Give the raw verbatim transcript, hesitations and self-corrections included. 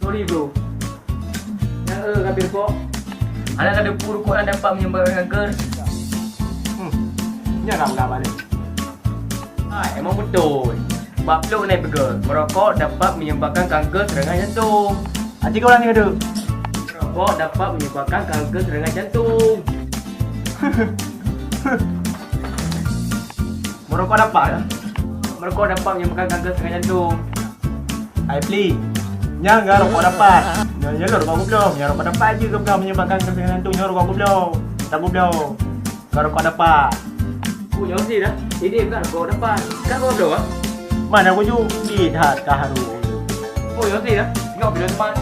Sorry bro. Nyan eh ka rukok. Anak ka depu rukok nyan dapat menyebabkan kanker. Hmm. Nyan dah peugah balik. Ah, emang betul. Bak plôk na peugah, merokok dapat menyebabkan kanker serangan jantung. Aci kau ulang ni tu. Merokok dapat menyebabkan kanker serangan jantung. Merokok dapat ya? Merokok dapat menyebabkan kanker serangan jantung. Ai pli. Nyang ga rokok dapat. Nyang nyang rokok goblok. Nyang rokok dapat je ke bukan menyebabkan kanker serangan jantung. Nyang rokok goblok. Tak goblok. Ka rokok dapat. Oh, nyoe sih dah. Ini bukan rokok dapat. Kan rokok dapat? Mana aku ju? Lihat kah haru. Oh, nyoe sih dah. Nyoe bila teman.